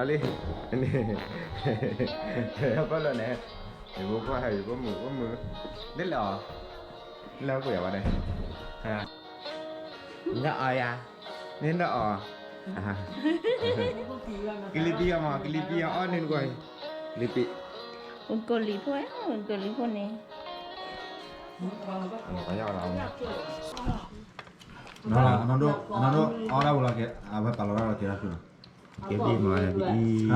လီၤလံ, ပလီၢ်န့ၣ်, ယဖိခွါဟဲ ယဖိမုၣ် ဖိမုၣ်, ဒ်လဲၣ်အီၤ, လၢကွံာ်အီၤဘၣ်န့ၣ်, နအီၣ်ယၤ, နနအီၣ်, ကလံၤပံအီၤမး ကလံၤပံအီၤအီၣ်န့ၣ်နကွၢ်, ကလံၤပံ, ဝံၤကလံၤဖိ, ဝံၤကလံၤဖိန့ၣ် အနီၢ်ဒိၣ် အနီၢ်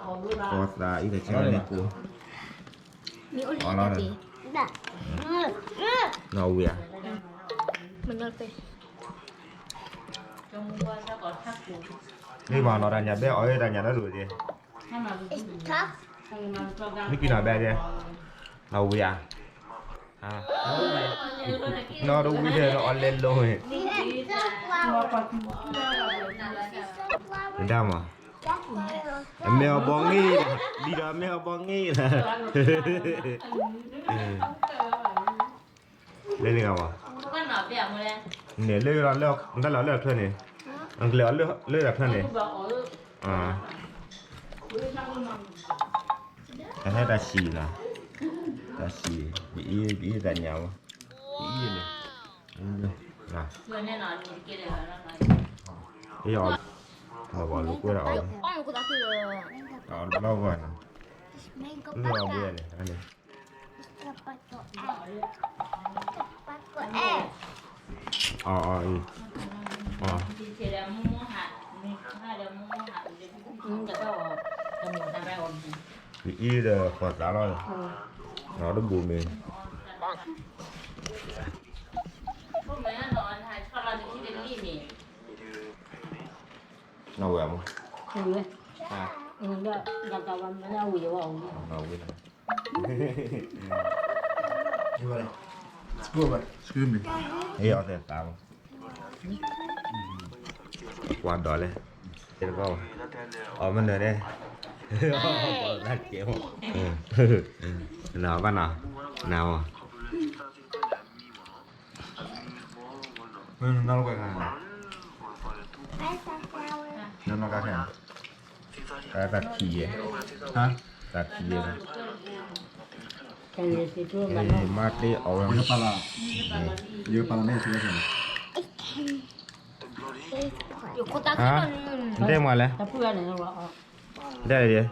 ဒိၣ် အီၣ်ဒၣ်ဝံၤလီၤက့ၤ အဝဲပာ်လီၤတၢ်လီၤက့ၤတၢ်ဖုလီၤ, ကဲဘ့ၣ်မး ဒ်အံၤ, အီသးအံၤတဆဲန့ၣ်ကိး, အီၣ်လီၤ, နီၢ်ဝံၤဧါ, မ့ၢ်မးနီၢ်တၢ်ညါဘဲအီၣ်တၢ်ညါတၢ်ဒိၣ်က့ၤ, မ့ၢ်က့ၤနီၢ်ဘဲက့ၤ, နီၢ်ဝံၤဧါ, နီၢ်တဝံၤဒီးအီၣ်လဲလိာ်, မ့ၢ်ဒၣ်မး, အမ့ၢ်အီၤဘီင့ၢ်, ဒ်ဒီးအမ့ၢ်အီၤဘီင့ၢ်, လၢန့ၣ်ဂ့ၤမး, န့ၣ်လၢလီၤလၢအထၢန့ၣ်, အကလဲၤအီၤလၢတၢ်ထၢန့ၣ်, တၢ်ဟဲတၢ်ဆံးလီၤ, တၢ်ဆံး, ပအံၤ ပအံၤတၢ်ညါဝဲ, ပအံၤန့ၣ်, အီၤ, မ့ၢ်ပှၤလူၤကွဲးဒီးအီၤ, တၢ်အီၤတဘျီဂီၢ်န့ၣ်, လၢအီၤဘှဲၣ်န့ၣ်, အီၤအီၤအံၤ, အံၤဒီးဃီၤသးလီၤ, အီၤတဘူးမ့ၢ်, နီၢ်ဝဲမး, နီၢ်ဝဲ, ကွၢ်ဒီးလဲၣ်, အီၤမ့ၢ်နၢၤန့ၣ်, ကဲမး, နဘၣ်နီၤ, နမး, နီၢ်လီၤကွဲးခါန့ၣ်, နီၢ်နီၢ်ကါခဲန့ၣ်, တၢ်ထံၣ်ယဲ, တၢ်ထံၣ်ယဲ, မ့ၢ်တ့အီၤဝဲ, ယကပာ်လီၤ, ယကပာ်လီၤန့ၣ်, တဲမးလဲၣ်, တဲလဲၣ်,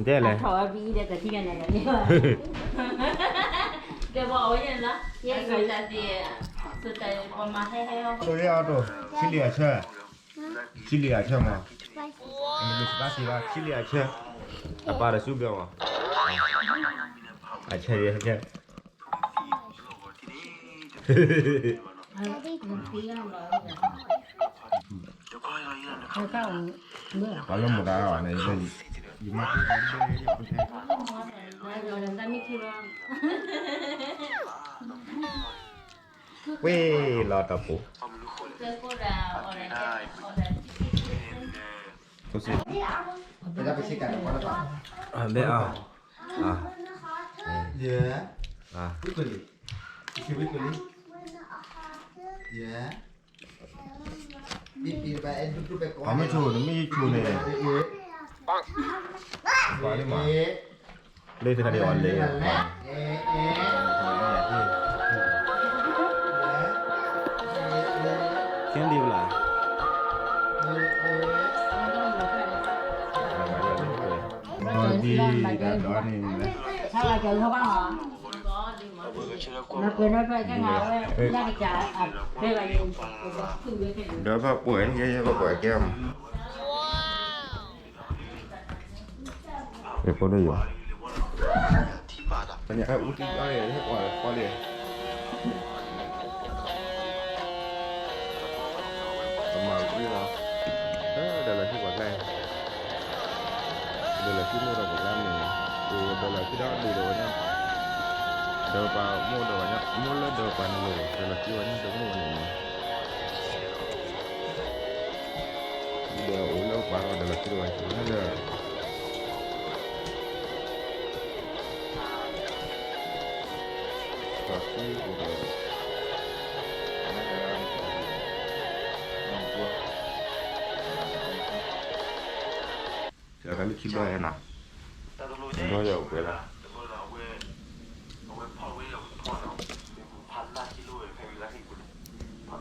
တဲလဲၣ်, ကဲဘၣ်အဝဲန့ၣ်လီၤ, ဆိၣ်ဂ့ၤအီၤတိၢ်, ဆံလံအဆၢ, ဆံလံအဆၢမး, ဘၣ်စံးဘၣ် ဆံလံအဆၢ, အပၢ်ဒီးစူၢ်က့ၤမး, အဆၢယဲဆၢ ပှၤလၢမတၤအီၤန့ၣ်, ယမၤတဘၣ်ယီၤပထဲ, ကွ့ၢ်လီၤတပူၤ, ဘဲအီၤ, အမ့ၢ်ဆိၣ်န့ၣ် မ့ၢ်ယဆိၣ်န့ၣ်, ပှၤလံမး, လၢတခါဒံးအီၤလဲၤ, ခ့ဒံးဘၣ်လၢ်, ဒ်တၢ်ဒီန့ၣ်, ဒီးဘၣ်ပှဲၤန့ၣ် ယဲယဲဘၣ်ပှဲၤကဲမး, ယဖိဒိၣ်ယိာ်, ပညါအူတံၢ်အီၤ ယဟဲကွၢ်လၢဖီလံ, ပမၤကွံာ်လီၤ, ဒီးလီၤခံမိၢ်ဒီးပှၤကျါမ့ၢ်, ဒီးလီၤခံဒီးဒိၣ်ဒီးဝဲညါ, ဒီးပှၤမိၢ်ဒီးဝဲညါ မိၢ်လၢဒီးပှၤန့ၣ်လီၤ, ဒီးလီၤခံဝဲညါဒီးမိၢ်န့ၣ်မး, ဒီးအိၣ်လၢပှၤဒီးလီၤခံဒီးဝဲညါဒီး ပှၤခံအိၣ်ဒီး, အ ခံဘျီယဲနီၤ, ဘျီယဲအိၣ်ပှဲၤလီၤ,